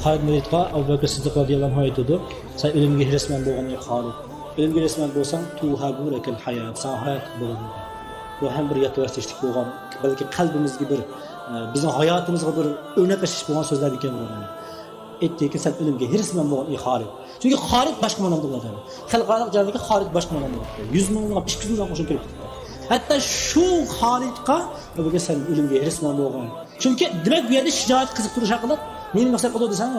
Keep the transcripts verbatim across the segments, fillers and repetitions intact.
خالىد مۇرىدقا ئەبۇ بەكرى سىددىق رازىياللاھۇ ئەنھۇ ئېيتىدۇ، سەن ئۆلۈمگە ھېرىسمەن بولغىن، ئەي خالىد. ئۆلۈمگە ھېرىسمەن بولساڭ، توھابۇ لەكەل ھايات، ساڭا ھاياتلىق بولىدۇ. بۇ ھەم بىر ياتىۋەتىشلىك بولغان، بەلكى قەلبىمىزگە بىر، ئە، بىزنىڭ ھاياتىمىزغا بىر ئۆرنەك ئېچىش بولغان سۆزلەردىن ئىكەن بۇلار. ئېيتتىكى، سەن ئۆلۈمگە ھېرىسمەن بولغىن، ئەي خالىد. چۈنكى خالىد باشقا مەنىدە بولىدۇ. خەلقئارالىق جەڭدىكى خالىد باشقا مەنىدە بولىدۇ. يۈز مىڭ، ئىككى يۈز مىڭ قوشۇن كىرىپ كېتىدۇ. ھەتتا شۇ خالىدقا، بۈگۈن سەن ئۆلۈمگە ھېرىسمەن بولغىن. چۈنكى، دېمەك، بۇ يەردە شىجائەت قىزىقتۇرۇش ھەققىدە نېمىنى مەقسەت قىلىدۇ دېسەڭ،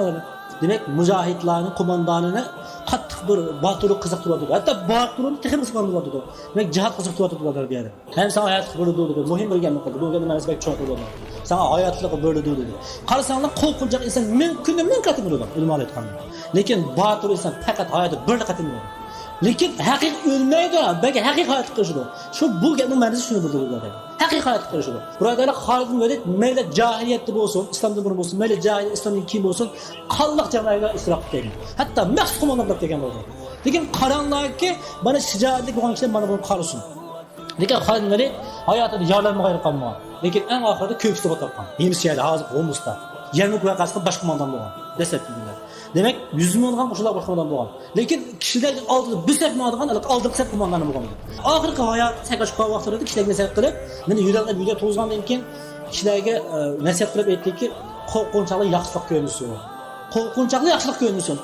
دېمەك، مۇجاھىدلارنىڭ قوماندانىنى قاتتىق بىر باتۇرلۇق قىزىقتۇرۇۋاتىدۇ. ھەتتا باتۇرلۇقنى تېخىمۇ قىزىقلاندۇرۇۋاتىدۇ. دېمەك، جىھاد قىزىقتۇرۇۋاتىدۇ بۇ يەردە. ھەم ساڭا ھاياتلىق بېرىدۇ دېدى. مۇھىم بىر گەپنى قىلدى. بۇ گەپنىڭ مەنىسى بەك چوڭقۇر بولىدۇ. ساڭا ھاياتلىق بېرىدۇ دېدى. قارىساڭلار، قورقۇنچاق ئىنسان مىڭ كۈندە مىڭ قېتىم ئۆلىدۇ، ئۆلىمالار ئېيتقاندا. لېكىن باتۇر ئىنسان پەقەت ھاياتىدا بىرلا قېتىم ئۆلىدۇ. لېكىن ھەقىقىي ئۆلمەيدۇ، بەلكى ھەقىقىي ھاياتلىققا ئېرىشىدۇ. شۇ بۇ گەپنىڭ مەنىسى شۇنى بىلدۈرىدۇ. ھەقىقىي ھاياتلىققا ئېرىشىدۇ. بۇرادەرلەر، خالىد بىن ۋەلىد مەيلى جاھىلىيەتتە بولسۇن، ئىسلامدىن بۇرۇن بولسۇن، مەيلى جاھىلىيەت، ئىسلامدىن كېيىن بولسۇن، قانلىق جەڭلەرگە ئىشتىراك قىلىپ كەلگەن. ھەتتا مەخسۇس قوماندانلار كەلگەن بولىدۇ. لېكىن قاراڭلاركى، مانا شىجائەتلىك بولغان كىشىلەر مانا بۇنى قارىسۇن. لېكىن خالىد بىن ۋەلىد ھاياتىدا يارىلانمىغان، قالمىغان. لېكىن ئەڭ ئاخىرىدا كۆكسىتىپ ئاتالغان. ھىمس شەھىرى، ھازىرقى ھومۇستا. يەرمۇك ۋەقەسىدە باش قوماندان بولغان. دەسلەپكى كۈنلەر. دېمەك، يۈز مىڭلىغان قوشۇنلار باش قوماندان بولغان. لېكىن كىشىلەرگە ئالدىدا بىر سەپ ماڭىدىغان، ئالدىنقى سەپ قوماندانى بولغان. ئاخىرقى ھايات سەكرەشكەن ۋاقىتلىرىدا كىشىلەرگە نەسىھەت قىلىپ، مېنى يۈرەڭلەپ يۈرە توزغاندىن كېيىن كىشىلەرگە، ئە، نەسىھەت قىلىپ ئېيتتىكى، قورقۇنچاقلار ياخشىلىق كۆرمىسۇن. قورقۇنچاقلار ياخشىلىق كۆرمىسۇن.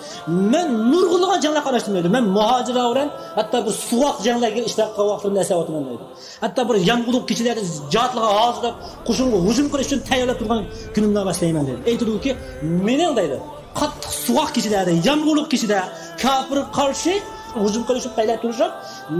مەن نۇرغۇنلىغان جەڭلەرگە قاتناشتىم دەيدۇ. مەن مۇھاجىرلار بىلەن ھەتتا بىر سوغۇق جەڭلەرگە ئىشتىراك قىلغان ۋاقىتلىرىمنى ئەسلەۋاتىمەن دەيدۇ. ھەتتا بىر يامغۇرلۇق كېچىلەردە جىھادلارغا ھازىرلاپ، قوشۇنغا ھۇجۇم قىلىش ئۈچۈن تەييارلاپ تۇرغان كۈنۈمنى ئەسلەيمەن دەيدۇ. ئېيتىدۇكى، مېنىڭ دەيدۇ، قاتتىق سوغۇق كېچىلەردە، يامغۇرلۇق كېچىدە كاپىرغا قارشى ھۇجۇم قىلىش ئۈچۈن تەييارلاپ تۇرۇشۇم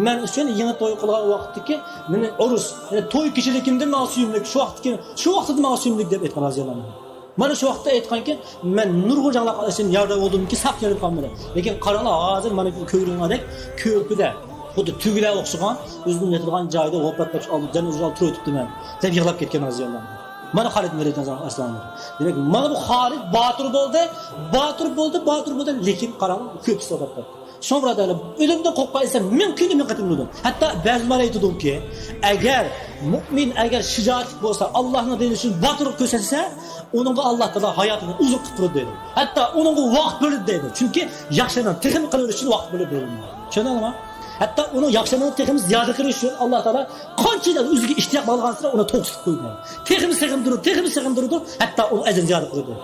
مەن ئۈچۈن يېڭى توي قىلغان ۋاقىتتىكى مېنىڭ ئۇرۇس، يەنى توي كېچىلىكىمدىن ماڭا سۆيۈملۈك، شۇ ۋاقىتتىكى، شۇ ۋاقتىدا ماڭا سۆيۈملۈك دەپ ئېيتقان رازىياللاھۇ ئەنھۇ. مانا شۇ ۋاقىتتا ئېيتقانكى، مەن نۇرغۇن جەڭلەر قاتناشتىم، يارىدار بولدۇمكى، ساق يېرىم قالمىدى. لېكىن قاراڭلار، ھازىر مانا كۆرۈۋاتقاندەك كۆرپىدە، خۇددى تۈگىلەر ئوخشىغان، ئۆزىنىڭ ياتىدىغان جايىدا ۋاپات تاپشى ئالدىدا جەننەت ئۇزۇن تۇرۇۋېتىپتىمەن دەپ يىغلاپ كەتكەن رازىياللاھۇ ئەنھۇ. مانا خالىد بىن ۋەلىد رازىياللاھۇ ئەنھۇ. دېمەك، مانا بۇ خالىد باتۇر بولدى، باتۇر بولدى، باتۇر بولدى، لېكىن قاراڭ، كۆپىسى ئازاب تارتتى. شۇڭا بۇرادەرلەر، ئۆلۈمدىن قورققان ئىنسان مىڭ كۈندە مىڭ قېتىم ئۆلىدۇ. ھەتتا بەزى ئۇلار ئېيتىدۇكى، ئەگەر مۇئمىن، ئەگەر شىجائەتلىك بولسا، ئاللاھنىڭ دىنى ئۈچۈن باتۇرلۇق كۆرسەتسە، ئۇنىڭغا ئاللاھ تائالا ھاياتىنى ئۇزۇن قىلىپ بېرىدۇ دەيدۇ. ھەتتا ئۇنىڭغا ۋاقىت بېرىدۇ دەيدۇ. چۈنكى ياخشىلارنى تېخىمۇ قىلىۋېرىش ئۈچۈن ۋاقىت بېرىدۇ دەيدۇ. چۈشەندىڭلارمۇ؟ ھەتتا ئۇنىڭ ياخشىلىرىنى تېخىمۇ زىيادە قىلىش ئۈچۈن ئاللاھ تائالا قانچىلىك ئۆزىگە ئىشتىياق بولغانسېرى ئۇنى توكسىتىپ قويىدۇ. تېخىمۇ سېغىندۇرىدۇ، تېخىمۇ سېغىندۇرىدۇ، ھەتتا ئۇنىڭ ئەجرىنى زىيادە قىلىدۇ.